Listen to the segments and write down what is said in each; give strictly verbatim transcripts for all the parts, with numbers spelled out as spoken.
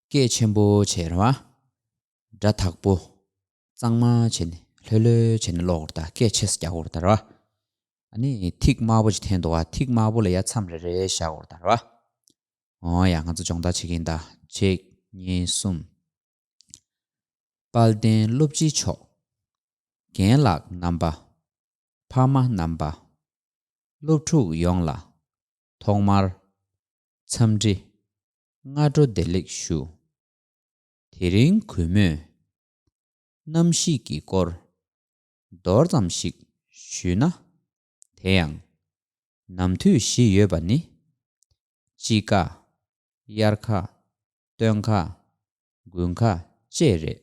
སྐད་ཆེན་པོ་བྱས་རེད་བ། སྒྲ་དག་པོ། གཙང་མ་བྱས་ནས་ལྷོད་ལྷོད་བྱས་ནས་ཀློག་དགོས་རེད་ད། སྐད་ཆེ་ས་རྒྱག་དགོས་རེད་ད་རེད་བ། ཨ་ནི་ཐིག་དམར་པོ་ཅིག་འཐེན་འདུག་བ། ཐིག་དམར་པོ་ལ་ཡ་མཚམས་རེ་རེ་བཞག་དགོས་རེད་ད་རེད་བ། འོ་ཡ། ང་ཚོ་སྦྱོང་བརྡར་བྱེད་ཀྱི་ཡིན་ད། གཅིག་གཉིས་གསུམ། དཔལ་ལྡན་སློབ་སྤྱི་མཆོག་རྒན་ལགས་རྣམ་པ། ཕ་མ་རྣམ་པ། སློབ་ཕྲུག་ཡོངས་ལ་ཐོག་མར་འཚམས་འདྲི་སྔ་དྲོ་བདེ་ལེགས་ཞུ། དེ་རིང་གུས་མོས་གནམ་གཤིས་ཀྱི་སྐོར་མདོར་ཙམ་ཞིག་ཞུས་ན། དེ་ཡང་ནམ་དུས་བཞི་ཡོད་པ་ནི། དཔྱིད་ཀ། དབྱར་ཁ། སྟོན་ཁ། དགུན་ཁ་བཅས་རེད།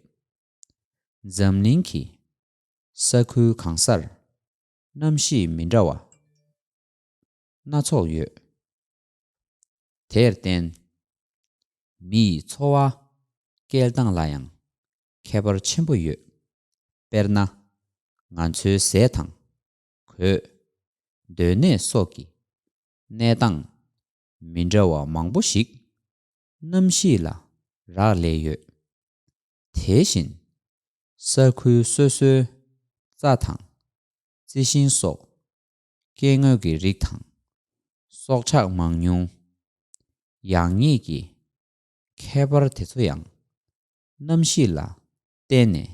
འཛམ་གླིང་གི་ས་ཁུལ་གང་སར་གནམ་གཤིས་མི་འདྲ་བ་སྣ་ཚོགས་ཡོད། དེར་བརྟེན། མི་ཡི་འཚོ་བ་སྐྱེལ་སྟངས་ལ་ཡང་ཁྱད་པར་ཆེན་པོ་ཡོད། དཔེར་ན། ང་ཚོའི་ཟས་དང་། གོས། སྡོད་གནས་སོགས་ཀྱི་གནས་སྟངས་མི་འདྲ་བ་མང་པོ་ཞིག་གནམ་གཤིས་ལ་རག་ལས་ཡོད། དེ་བཞིན་ས་ཁུལ་སོ་སོའི་རྩྭ་དང་རྩི་ཤིང་སོགས་སྐྱེ་དངོས་ཀྱི་རིགས་དང་། སྲོག་ཆགས་མང་ཉུང་། ཡག་ཉེས་ཀྱི་ཁྱད་པར་དེ་ཚོ་ཡང་གནམ་གཤིས་ལ་བརྟེན་ནས་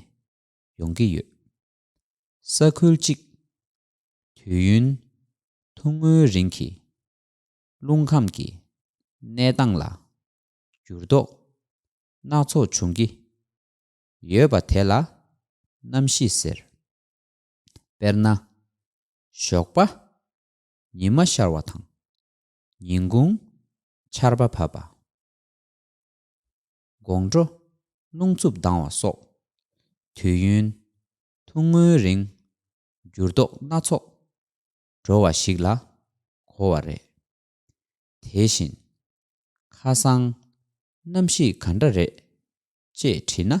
ཡོང་གི་ཡོད། ས་ཁུལ་གཅིག་དུས་ཡུན་ཐུང་ངུའི་རིང་གི་རླུང་ཁམས་ཀྱི་གནས་སྟངས་ལ་འགྱུར་ལྡོག་སྣ་ཚོགས་འབྱུང་གི་ཡོད་པ་དེ་ལ་གནམ་གཤིས་ཟེར། དཔེར་ན། ཞོགས་པ་ཉི་མ་ཤར་བ་དང་། ཉིན་གུང་ཆར་པ་བབས་པ། དགོང་དྲོ་རླུང་འཚུབ་ལྡང་བ་སོགས། དུས་ཡུན་ཐུང་ངུའི་རིང་འགྱུར་ལྡོག་སྣ་ཚོགས་འགྲོ་བ་ཞིག་ལ་གོ་བ་རེད། དེ་བཞིན་ཁ་སང་གནམ་གཤིས་ག་འདྲ་རེད་ཅེས་དྲིས་ན།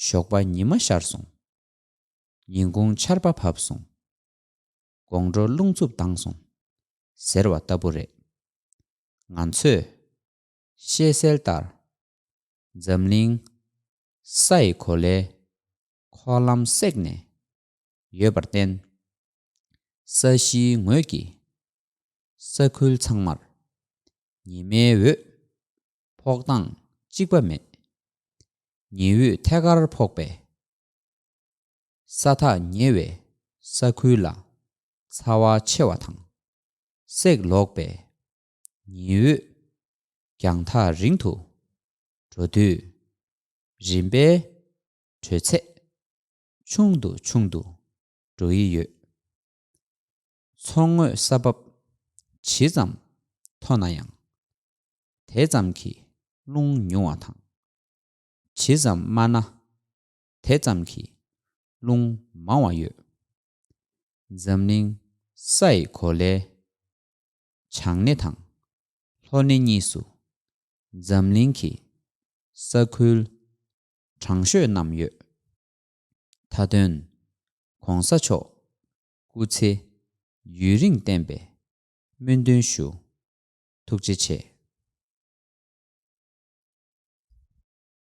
ཞོགས་པ་ཉི་མ་ཤར་སོང་། ཉིན་གུང་ཆར་པ་བབས་སོང་། དགོང་དྲོ་རླུང་འཚུབ་ལྡང་སོང་ཟེར་བ་ལྟ་བུ་རེད། ང་ཚོས་ཤེས་གསལ་ལྟར། འཛམ་གླིང་ས་ཡི་གོ་ལའི་འཁོར་ལམ་བསྲེགས་ནས་ཡོད་པར་བརྟེན། ས་གཞིའི་ངོས་ཀྱི་ས་ཁུལ་ཚང་མར་ཉི་མའི་འོད་ཕོག་སྟངས་གཅིག་པ་མེད། ཉི་འོད་ཐད་ཀར་ཕོག་པས། ས་ཐག་ཉེ་བའི་ས་ཁུལ་ལ་ཚ་བ་ཆེ་བ་དང་། བསྲེགས་ལོག་པའི་ཉི་འོད་རྒྱང་ཐག་རིང་དུ་འགྲོ་དུས། རིམ་པས་དྲོད་ཚད་ཆུང་དུ་ཆུང་དུ་འགྲོ་ཡི་ཡོད། མཚོ་ངོས་ས་བབ་ཇི་ཙམ་མཐོ་ན་ཡང་། དེ་ཙམ་གྱིས་རླུང་ཉུང་བ་དང་། ཇི་ཙམ་དམའ་ན། དེ་ཙམ་གྱིས་རླུང་མང་བ་ཡོད། འཛམ་གླིང་ས་ཡི་གོ་ལའི་བྱང་སྣེ་དང་ལྷོ་སྣེ་གཉིས་སུ་འཛམ་གླིང་གི་ས་ཁུལ་དྲང་ཤོས་རྣམས་ཡོད། མཐའ་དོན། ༸གོང་ས་མཆོག་སྐུ་ཚེ་ཡུན་རིང་བརྟན་པའི་སྨོན་འདུན་ཞུ། ཐུགས་རྗེ་ཆེ།